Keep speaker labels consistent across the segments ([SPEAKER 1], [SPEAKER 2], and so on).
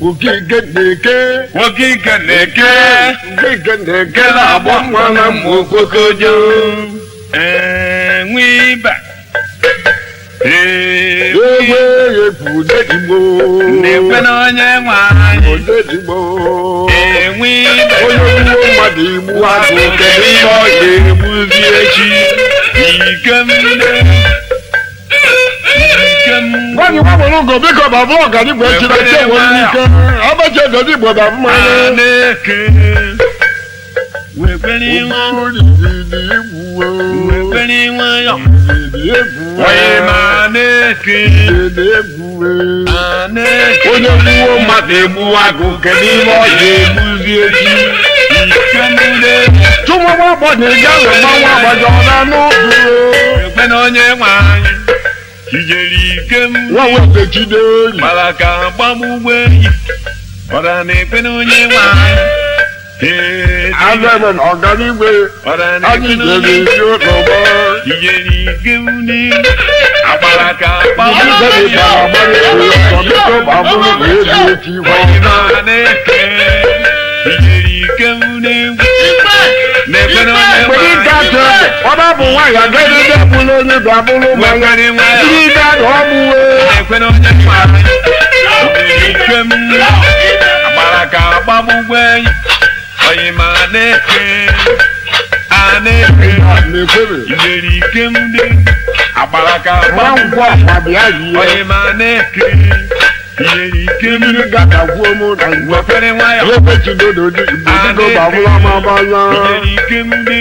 [SPEAKER 1] Nwoke na-eke.
[SPEAKER 2] Nwoke ike na-eke.
[SPEAKER 1] Nwoke na-eke.
[SPEAKER 2] Kele agba nwa na mma okpokojo. Ee, nwe ibe. Ee,
[SPEAKER 1] Egbe egwu odedigbo.
[SPEAKER 2] na-ekwe na onye nwe anyị.
[SPEAKER 1] Odedigbo.
[SPEAKER 2] Ee, nwe ibe.
[SPEAKER 1] Onye gbuo mmadụ igbu agụ, kedu ihe ọ ga-egbuzi echi?
[SPEAKER 2] Ike m dị. Ike m.
[SPEAKER 1] Nwaanyị nwa ugo biko babụ ọganigwe echiri echi enwere ike. Abacha odedigbo babụ
[SPEAKER 2] A
[SPEAKER 1] mmanya.
[SPEAKER 2] na-eke. Wekwere nwa. Wekwere nwayọ. Onye ma na-eke. A na-eke.
[SPEAKER 1] Onye gbuo mmadụ egbu agụ, kedu ihe ọ ga-egbuzi echi?
[SPEAKER 2] Ike m dị.
[SPEAKER 1] Tụmụ nwa agbọghọ ị gaghị mmanwụ agbajọ na n'ụzọ.
[SPEAKER 2] Ekwe na onye nwe anyị. Ijeri ike m.
[SPEAKER 1] Nwa wete chide enyi.
[SPEAKER 2] Gbara ka agbamụgbọ enyi. Ọra na-ekwe na onye nwe anyị. Ee,
[SPEAKER 1] Azebe na ọganigwe.
[SPEAKER 2] ọra
[SPEAKER 1] Anyị
[SPEAKER 2] na-ekwe na onye
[SPEAKER 1] jere esi ụlọ.
[SPEAKER 2] Ijeri ike m n'ihu. Agbara ka agbamụgbọ
[SPEAKER 1] Ndị
[SPEAKER 2] enyi.
[SPEAKER 1] gbara agbara egwu ọsọ biko babụrụ na ebi echi gwa.
[SPEAKER 2] Onye ma na-eke. Ijeri ike m n'ihu. Na-ekwe na onye nwe
[SPEAKER 1] Mgbe ị
[SPEAKER 2] anyị.
[SPEAKER 1] ga-atụ egwu, ọ bụ nwaanyị agaghị ebe bụrụ onye ga-abụrụ mmanya.
[SPEAKER 2] Wekwere nwayọ.
[SPEAKER 1] Ndị ga-anọ ọmụwe.
[SPEAKER 2] Na-ekwe na onye nwe anyị. Ijeri ike m. Agbara ka agbamụgbọ enyi. Onye ma na-eke. A na-eke.
[SPEAKER 1] Na-ekwere.
[SPEAKER 2] Ijeri ike m dị. Agbara ka
[SPEAKER 1] Nwa
[SPEAKER 2] agbamụgbọ.
[SPEAKER 1] ngwa akwa bịa yie.
[SPEAKER 2] Onye ma na-eke. Ijeri ike m.
[SPEAKER 1] Mmiri ga-adagbuo mụ na ngwa.
[SPEAKER 2] Wekwere nwayọ.
[SPEAKER 1] Ebechidodo dị Igbo biko babụrụ amabanya.
[SPEAKER 2] Ijeri ike m dị.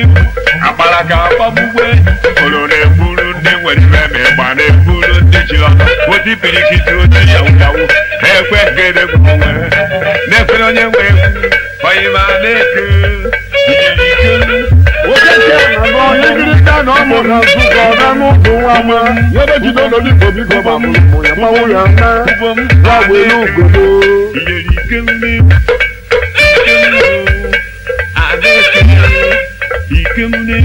[SPEAKER 2] Agbara ka agbamụgbọ enyi. Oro na-egburu ndị nwere ibe ma ịgba na-egburu ndị chiri ọzọ. Oti pirikiti oti yawu yawu. Ekwe gedegwu onwe. Na-ekwere onye nwe egwu. Onye ma na-eke. Ijeri ike m.
[SPEAKER 1] Okeke na igirika na ọmụ na nzukọ na n'ụdụ nwa ma. Ebechidodo dị Igbo biko babụrụ mụ ya mmanwụ ya na.
[SPEAKER 2] Ugbo m.
[SPEAKER 1] Nwa welu ugobo.
[SPEAKER 2] Ijeri ike m dị. Ike m dị. A na-eke. Ike m dị.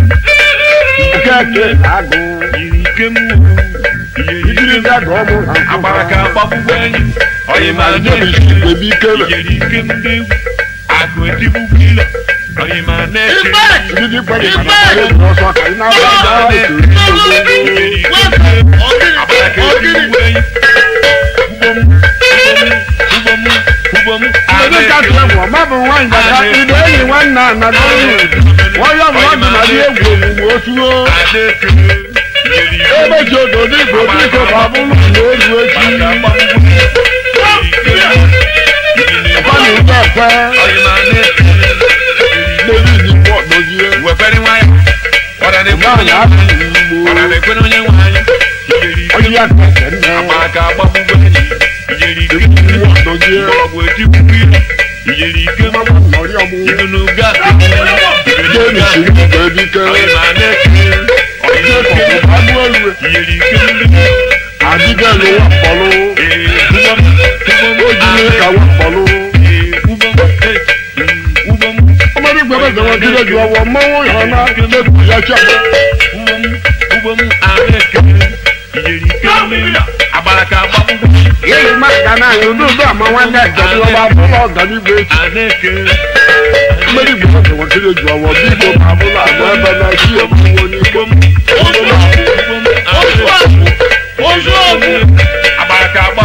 [SPEAKER 1] Okeke agụ.
[SPEAKER 2] Ike m. Ijeri ike m.
[SPEAKER 1] Igirika na ọmụ na nzukọ.
[SPEAKER 2] Agbara ka agbamụgbọ enyi. Onye ma
[SPEAKER 1] Ijeri
[SPEAKER 2] na-eke.
[SPEAKER 1] igwe bikere.
[SPEAKER 2] Ijeri ike m dị. Akụ etigbu ilo. Onye ma na-eke.
[SPEAKER 1] Ndị kwere mana kwere dị ọsọ ka ị na-agba
[SPEAKER 2] Ijeri ike m dị. Agbara ka etigbu enyi. Ugbo m. Ugbo m. Ugbo m.
[SPEAKER 1] Ndị ka tụrụ egwu ọma bụ nwaanyị dada ibe enyi nwanne a na n'ọnụ. Nwayọ bụ ọdụ na dị egwu ogbugbu otuo.
[SPEAKER 2] A na-eke. Ijeri ike m.
[SPEAKER 1] Ebe ji odo dị igbo biko ma bụrụ na olu echi. Ọkwa na ụjọ ekwe n'elu igbo ọdọzie. Nwaanyị abụghị igbo. Onye ya kpese nne. Igbo ọdọzie. Mmanwụ nọrị ọmụ. Jee siri igwe bike. Jee kọ̀ọ̀kọ̀ agụ elu. Adịga elu wa mkpọlụ. O jiri ka wa mkpọlụ. Ọmọdé gbẹ̀bẹ̀ sọ̀rọ̀ kí lójú ọwọ́ mọ́wọ́ ìhànà lẹ́kùn ìyá tí a bọ̀. Yéèyì má gánà yóò dúdú àmọ́ wọn ní ẹ̀jẹ̀ tí wọ́n bá fún ọ̀gá nígbè. Ọmọdé gbẹ̀bẹ̀ sọ̀rọ̀ kí lójú ọwọ́ bí kò bá fún àgbọ̀ ẹ̀bẹ̀ náà sí ẹ̀mú wọn ní kó.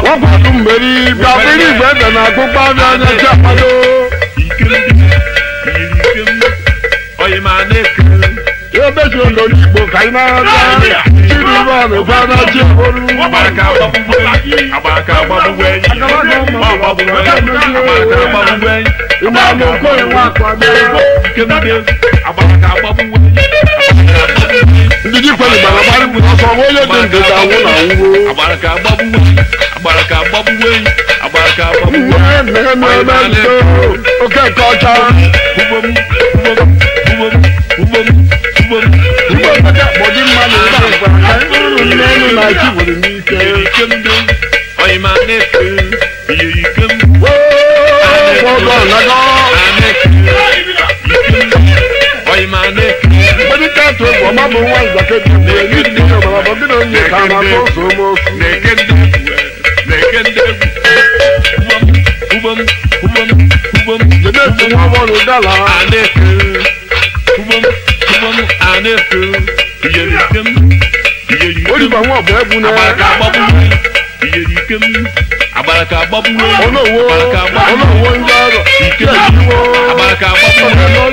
[SPEAKER 1] Wọ́n kwàdú mmeri bịa bụrụ igwe ebe na akpụkpọ abịa anya chi akwado. Ebe si obodo Igbo ka anyị na-abịa. Chibuba na-ekwe na chi eboru. Ime anụ okoye nwa akwado. Ndị ji kwere gbara gbara bụ ọsọ onye dị ndụ ga-anwụ na nwụrụ. Nne nne nne nne oke nke ọcha. Igwe mmadụ akpọdị mmadụ ebe a gwara ka nrụrụ nne elu na chi nwere n'ike. Woo! Ọgọ nago. Mgbe ka atụ egwu ọma bụ nwa nzake dị mgbe ndị dị ọbara bụ ndị na onye ka na-atụ ụzọ omofu.
[SPEAKER 2] Ubom, ubom, ubom.
[SPEAKER 1] Jebe nwa bọọlụ dala.
[SPEAKER 2] Aneke, ubom, ubom, aneke. Iyeri ikem, iyeri ikem.
[SPEAKER 1] Oliver nwa ọbụ egbu na.
[SPEAKER 2] Agbara ka agbagbuwe. Iyeri ikem, agbara ka agbagbuwe.
[SPEAKER 1] Olówó
[SPEAKER 2] Agbara ka agbagbuwe.
[SPEAKER 1] olówó ń lọ́rọ̀.
[SPEAKER 2] Ikem,
[SPEAKER 1] Iwo.
[SPEAKER 2] agbara ka agbagbuwe.
[SPEAKER 1] Ọ̀nà wọ́n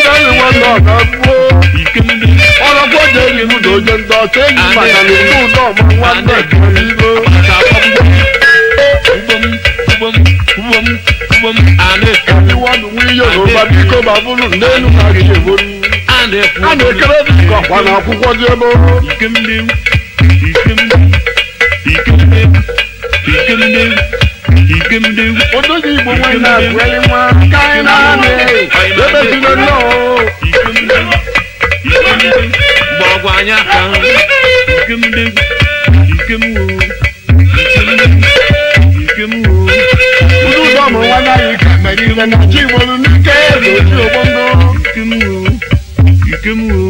[SPEAKER 1] dẹ́nu wọn lọ ọ̀gá gbó.
[SPEAKER 2] Ikem dị.
[SPEAKER 1] Ọ̀rọ̀ gbọ́dọ̀ èyí mú dòjé ń dọ̀ séyìn màkà ní ìlú náà mọ̀ wá náà kí ló.
[SPEAKER 2] Agbara ka agbagbuwe. Ubom, ubom, ubom, ubom, aneke.
[SPEAKER 1] Ìwọ́n nù wí Yorùbá bí kò bá búlù n'elu ka gị ewolu.
[SPEAKER 2] Aneke.
[SPEAKER 1] A na-ekere dị ka ọkwa na akwụkwọ dị ebe.
[SPEAKER 2] Ikem dị. Ikem dị. Ikem dị. Ikem dị. Ikem dị.
[SPEAKER 1] Odozi Igbo nwe na-agweli nwa ka anyị na-anị. Ebe si na nnọọ.
[SPEAKER 2] Mgbọrọgwụ anya ka ikem dị, ikem wo, ikem dị, ikem wo.
[SPEAKER 1] Ụdị ụzọ ụmụ nwa anaghị ka mere ihe na chi nwere n'ike eze ochi ogbongo.
[SPEAKER 2] Ikem wo, ikem wo.